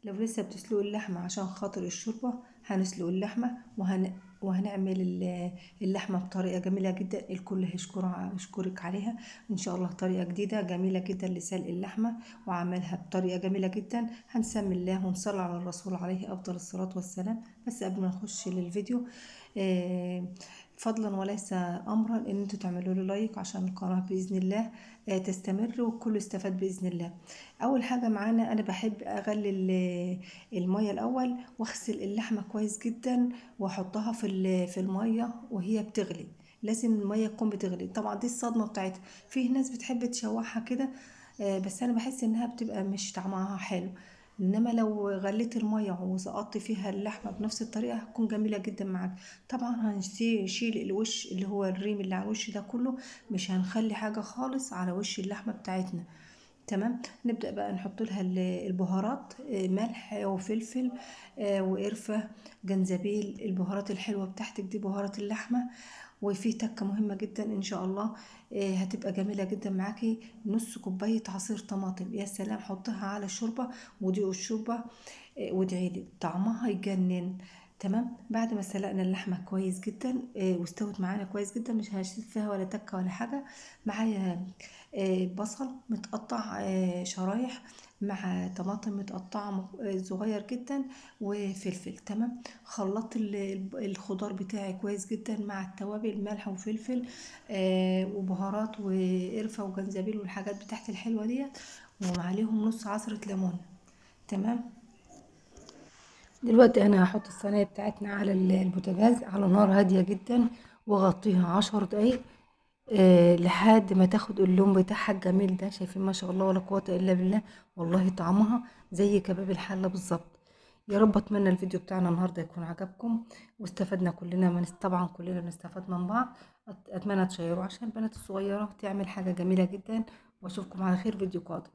لو لسه بتسلقوا اللحمة عشان خاطر الشوربة، هنسلق اللحمة وهنعمل اللحمة بطريقة جميلة جدا، الكل هيشكرك عليها ان شاء الله. طريقه جديدة جميلة جدا لسلق اللحمة، وعملها بطريقة جميلة جدا. هنسمي الله ونصلي على الرسول عليه افضل الصلاة والسلام. بس قبل ما نخش للفيديو، فضلا وليس امرا ان انتوا تعملوا لي like عشان القناة باذن الله تستمر والكل يستفاد باذن الله. اول حاجة معانا، انا بحب اغلي المية الاول واغسل اللحمة كويس جدا واحطها في المية وهي بتغلي. لازم المية تكون بتغلي، طبعا دي الصدمة بتاعتها. فيه ناس بتحب تشوحها كده، بس انا بحس انها بتبقى مش طعمها حلو. انما لو غليت المية وسقطت فيها اللحمة بنفس الطريقة هتكون جميلة جدا معاك. طبعا هنشيل الوش اللي هو الريم اللي على الوش ده كله، مش هنخلي حاجة خالص على وش اللحمة بتاعتنا. تمام. نبدا بقى نحط لها البهارات، ملح وفلفل، وقرفه، جنزبيل، البهارات الحلوة بتاعتك دي، بهارات اللحمة. وفي تكه مهمة جدا ان شاء الله، هتبقى جميلة جدا معاكي، نص كوباية عصير طماطم. يا سلام، حطها على الشوربة ودوقي الشوربة، وادعي لي، طعمها يجنن. تمام. بعد ما سلقنا اللحمة كويس جدا، واستوت معانا كويس جدا، مش هشيل فيها ولا تكه ولا حاجة. معايا بصل متقطع شرايح، مع طماطم متقطعه صغير جدا، وفلفل. تمام. خلطت الخضار بتاعي كويس جدا مع التوابل، ملح وفلفل، وبهارات وقرفه وجنزبيل والحاجات بتاعت الحلوة ديت، وعليهم نص عصره ليمون. تمام. دلوقتي انا هحط الصينية بتاعتنا على البوتاجاز على نار هادية جدا، واغطيها 10 دقايق، لحد ما تاخد اللون بتاعها الجميل ده. شايفين ما شاء الله ولا قوة الا بالله، والله طعمها زي كباب الحلة بالظبط. يا رب اتمنى الفيديو بتاعنا النهارده يكون عجبكم واستفدنا كلنا، من طبعا كلنا بنستفاد من بعض. اتمنى تشيروا عشان البنات الصغيرة تعمل حاجة جميلة جدا، واشوفكم على خير فيديو قادم.